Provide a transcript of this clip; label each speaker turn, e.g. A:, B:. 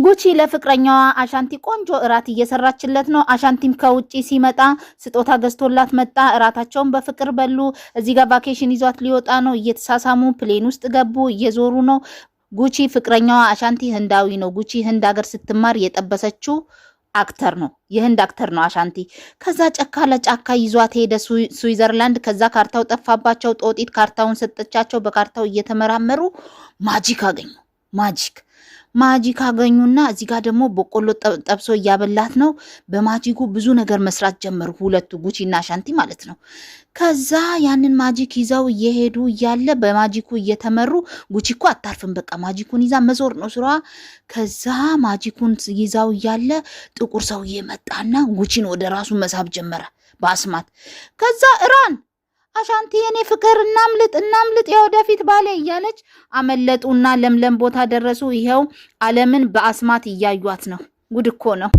A: ጉቺ ለፍቅረኛዋ አሻንቲ ቆንጆ እራት እየሰራችለት ነው። አሻንቲም ከውጪ ሲመጣ ስጦታ ገዝቶላት መጣ። እራታቸውን በፍቅር በሉ። እዚህ ጋር vacation ይዟት ሊወጣ ነው። እየተሳሳሙ plane ውስጥ ገቡ። እየዞሩ ነው። ጉቺ ፍቅረኛዋ አሻንቲ ህንዳዊ ነው። ጉቺ ህንድ ሀገር ስትማር የጠበሰችው actor ነው። የህንድ actor ነው አሻንቲ። ከዛ ጫካ ለጫካ ይዟት ሄደ ስዊዘርላንድ። ከዛ ካርታው ጠፋባቸው። ጦጢት ካርታውን ሰጠቻቸው። በካርታው እየተመራመሩ magic አገኙ። Magic አገኙና እዚህ ጋር ደግሞ በቆሎ ጠብሶ እያበላት ነው። በ magic ኩ ብዙ ነገር መስራት ጀመሩ ሁለቱ ጉቺና አሻንቲ ማለት ነው። ከዛ ያንን magic ይዘው እየሄዱ እያለ በ magic ኩ እየተመሩ፣ ጉቺ እኮ አታርፍም። በቃ magic ኩን ይዛ መዞር ነው ስራዋ። ከዛ magic ኩን ይዛው እያለ ጥቁር ሰውዬ መጣና ጉቺን ወደ ራሱ መሳብ ጀመረ በአስማት። ከዛ run አሻንቲ፣ የኔ ፍቅር፣ እናምልጥ፣ እናምልጥ፣ የወደፊት ባሌ እያለች አመለጡና ለምለም ቦታ ደረሱ። ይኸው ዓለምን በአስማት እያዩት ነው። ጉድ እኮ ነው።